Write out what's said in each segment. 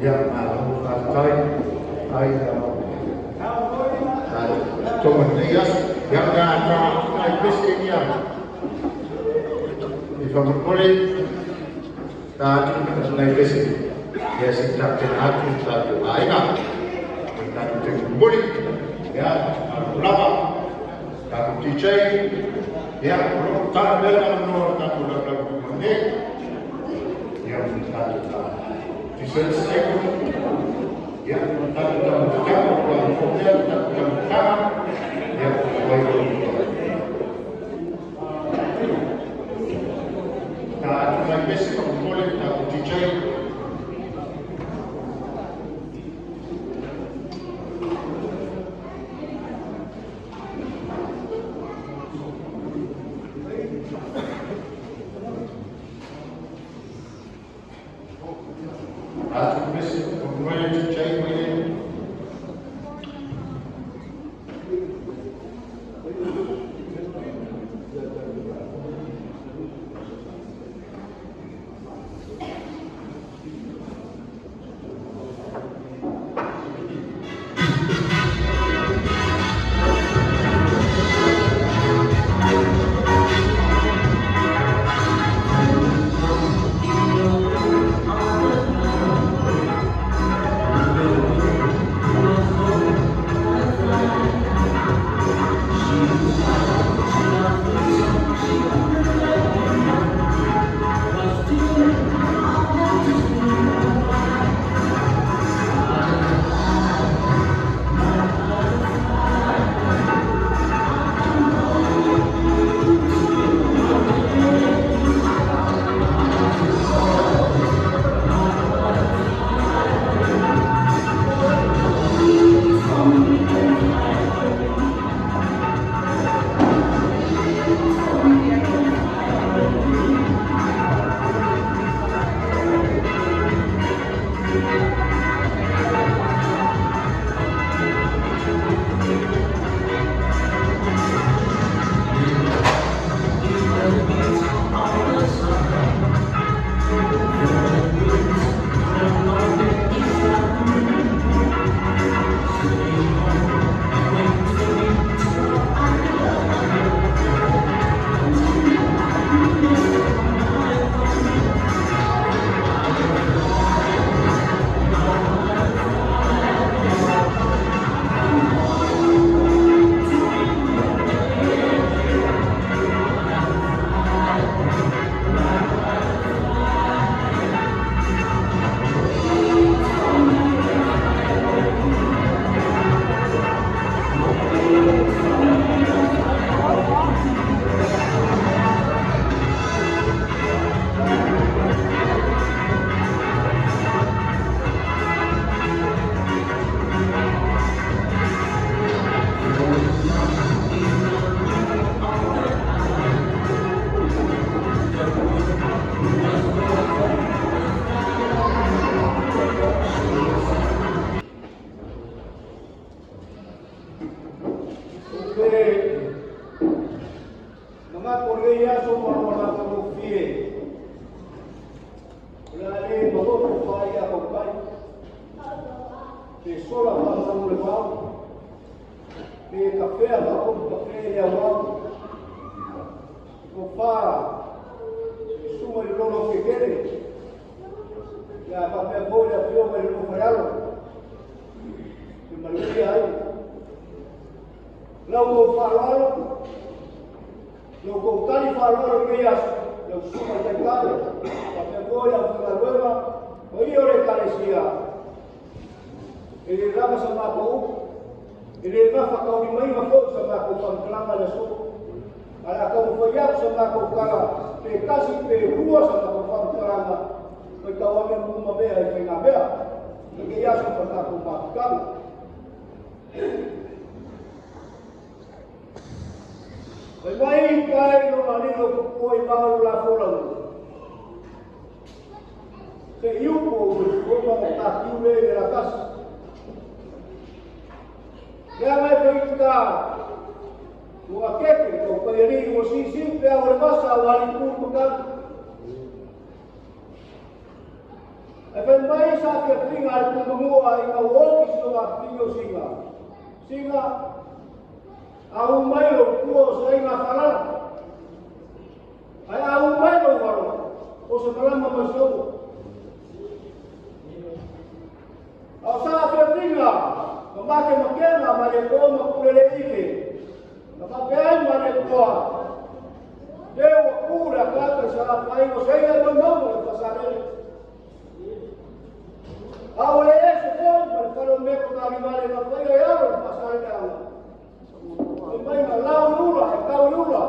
Ia, malo faafetai ai tonga nei aso. Ia, na ta ai pese ia. I whakamole, ta atu nai pese. Ia si ta te atu ta te aiga. Ta te muli. Ia, lava. Ta DJ. Ia, ro ta mela no ta tu la la ne. Ia, ta ta. Ti se se. Ia, ta ta ta ta ta ta ta ia, wai ko. Ta atu mai pese ka mole ta DJ. Atu pese ka mole DJ mai. E fai mai sa fiafiga a le Tuimamua ina ua oki si ona afafine o Siga, Siga, a u mai lou pua o se aiga faalala, ae a u mai lou alo o se malama mai soua. A o sa afiafiga ma makemakema ma le koa ma pule le ike, na faapea ai Malietoa, le ua ku le akaka i Salafai o se aiga e maumau le Faasalele. A ua le ese foi ma le fale o Meko talivale na faia e alo le Faasaleleaga. E mai na lau i ula, e tau i ula.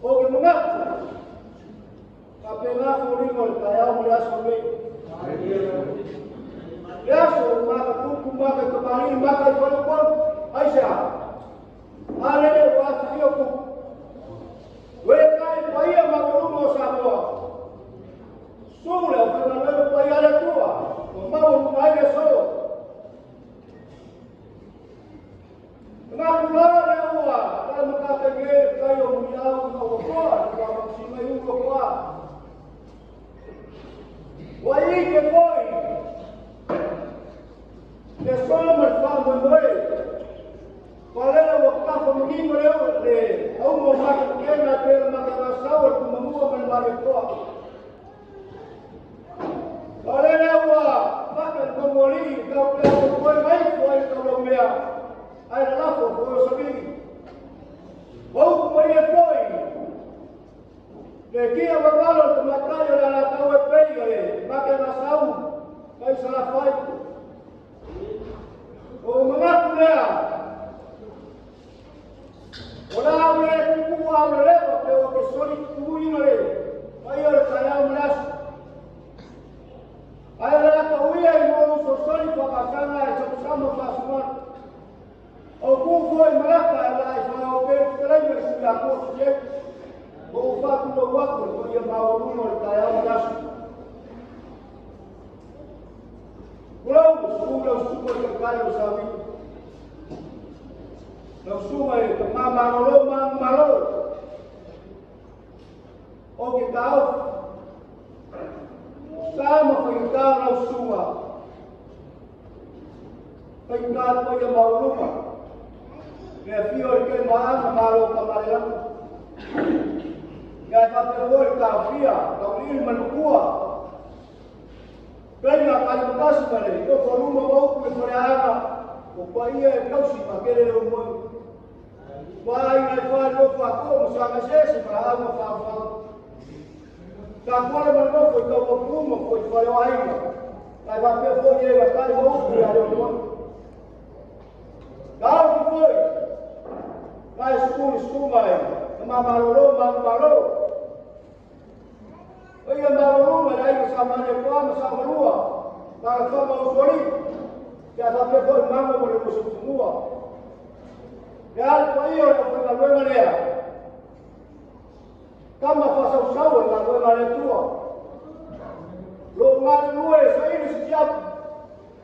O ke manatu, faapena foliga o le taeao ma le aso nei. Le aso o maka tupu, maka i tamalii, maka i faleupolu. Aisea? A lele ua afifio kupu. Ue kai paia maualuga o Samoa. Su le aufaigaluega paia a le Atua, ua maualuga ai le aso. Manatu loa lea ua talamatatai nei le tai o Muniao ina ua toa le tuamausima i ulu o toa. Ua ike foi le aso ma le faamoemoe. Ua lele ua tafa manino le le auga o makemakega e pei o le makegasau o le Tumamua ma le Malietoa. Ua lele ua faka le Togoalii i tau pea o koe mai ifo ai le taulaumea, ae lalafo foi o savili. Ua upu mai ai foi le kia vavalo o le tamaitai o le Alataua e pei o le makegasau mai Salafai. O manatu lea, o le a ule tupu a ule lewa pe o ke soli tutuina le paia o le taeao ma le aso. Ae o le a tauia i mo usosoli whakasanga e samusama whaasumana. O ku foi malaka e la i whao pe whakalaima i sui a koa si e. O u whātu lau aku le paia maualuga o le taeao ma le aso. Kulau, su lau suka i takai o sawi. Lau suka i ka mamalolo malo. O ke tau. Sa ma whaitā lau suka. Whaitā paia maualuga. Mea fio i ke maanga malo ka male Ia e whapea foi le taofia, taulili ma le makua. Kainga kai matasi ma le nofo luma ma upu le faleaga, o paia e tausi ma kele le umoi. Ua aiga e wha nofo a koa ma sanga sese ma la au ma whau. Ka kuala ma le nofo i tau mapuma foi i whare o aiga. Kai whapea foi e wa tai ma upu i a leo moi. Ka au ki foi, kai sukuli sukuma e, ka mamalolo mamalolo. O ia mamalolo le aiga sa mane koa ma sa malua, ka la whama usoli, kia whapea foi mama mo le musutumua. Le ale paia o le whaigaluega lea. Kama whasausau e galuega le Atua. Lo ngale lue saili si tiapu,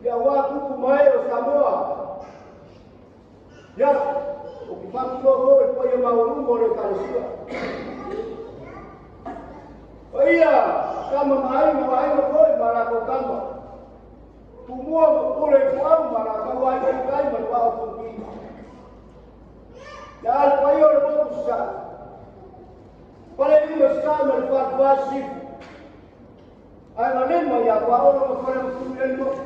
ia wā tupu mai o Samoa. Ia, o ki whakilo foi paia maualuga o le Ekalesia. O ia, kama maaiga o aiga foi ma latou kama. Tumua ma pule i puau ma latou aiga i tai ma le vaa o Fonoti. Ia ale paia o le moku sasae. Pale lima sasae ma le falefa sisifu. Ae na lima ia paolo ma fale ma tui ai moku.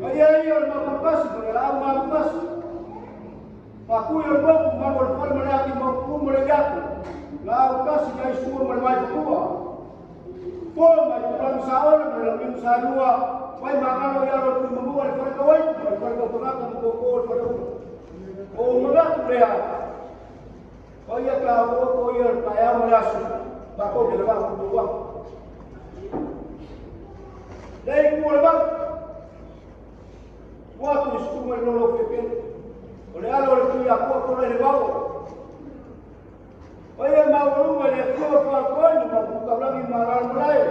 A ia ia o le mapapasi ma le lau mapapasi. Pakui o le moku malu o le fale ma le ati maupu ma le iaku. La au kasi ia isua ma le vai fakua. Po mai tulangi sa ole ma le laulimu sa lua. Vai magalo ia lo tui mamua le fale kawai ma le fale kautangata ma koko o le fale ula. O manatu lea. O ia ka o ko ia le taeao ma le aso. Mākou ke le vaa kutu aku. Lei ku o le vaa. Ua atu le sutunga i lolo fepele. O le ala o le tui a kua kona i le vao. O ia maualuga i le afio o whākoina ma pukaulagi ma raro malae.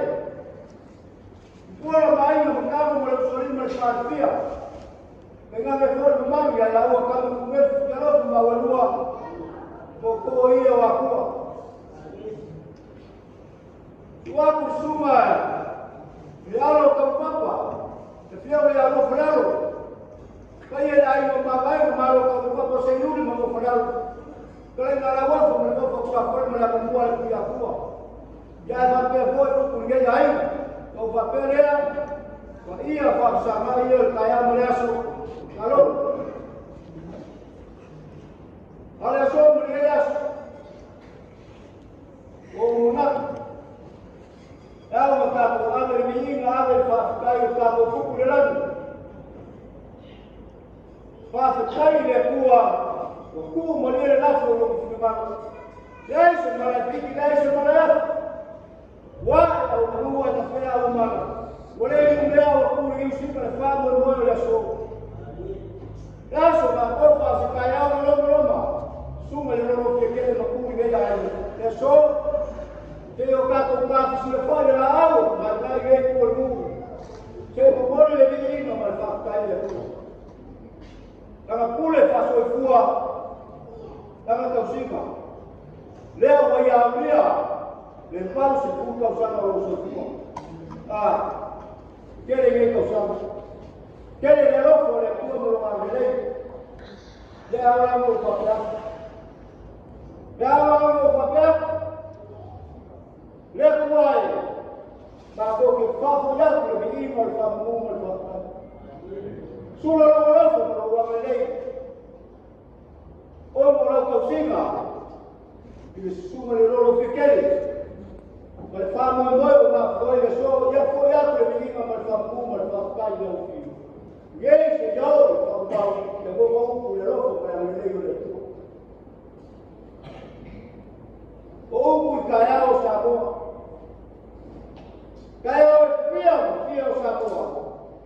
Pua la maaiga ma kama ma le usoli ma le whālifia. Kai ngake foi le mamalu ia laua kama kumefu ki alofa maualua ko ko ia o akua. Ua kusunga le alo kaupapa le fia le alo falalo kai le ai mo magai mo malo kaupapa se yuri mo falalo kai na la wa fo mo fo ka fo mo la ko le kuia kua ya va pe fo ko ku nge ai ko va pe le wa ia fa sa ma ia ka ya mo le aso alo ale aso mo le aso o na Au ma tātou ave le miinga ave le whawhitai o tātou kuku le lani. Whawhitai le kua o ku malia le lafo o loku whingalo. Leai se mala piki, leai se mala afu. Wa e au manua e ta whea au mana. Wa le ni mea o ku le usika le wha moe moe o le aso. Le aso ma kau whawhitai au na loma loma. Sunga le lolo fia kele ma ku i mea ai. Le aso. Te o kātou kāwhisi le whai le la au, mai tai e kua nū. Te momori le viina ma le whawhitai le kua. Langa pule whasoifua, langa tausiga. Lea ua ia aulia, le pau se pū tausaga o soifua. Ah, kele ngei tausaga. Kele le alofa o le Atua ma lo agalelei. Le au la mo whapea. Le au la mo whapea. Le kua e, tātou ke whawhai atu le miina o le whamumu ma le whawhai. Sula lau alofa ma lou agalelei. O mo lau tausiga, i le susuga le lolo fekele. Ma le whamoemoe o mafua i le so, ia foi atu le miina ma le whamumu ma le whawhai i lau whiu. Ngei se iau le whamau, ia mo upu le alofa ma le agalelei o le Atua. O upu i taeao o Samoa. Taeao e fia ma fia o Samoa.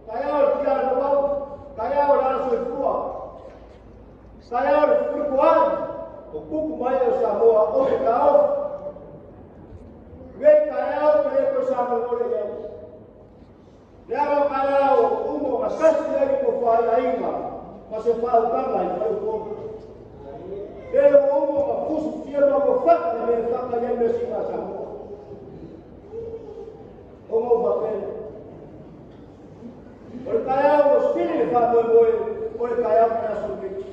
Taeao le tia le wau. Taeao le ala soifua. Taeao le furikuai. O kuku mai o Samoa o te taofi. Ngei taeao te le koe Samoa o le iau. Le ala taeao o umo ma sasi ai ko whai ainga. Ma se whautanga i whai uponu. Le o umo ma fusu fia ma ko whaka le me whaka i me singa Samoa.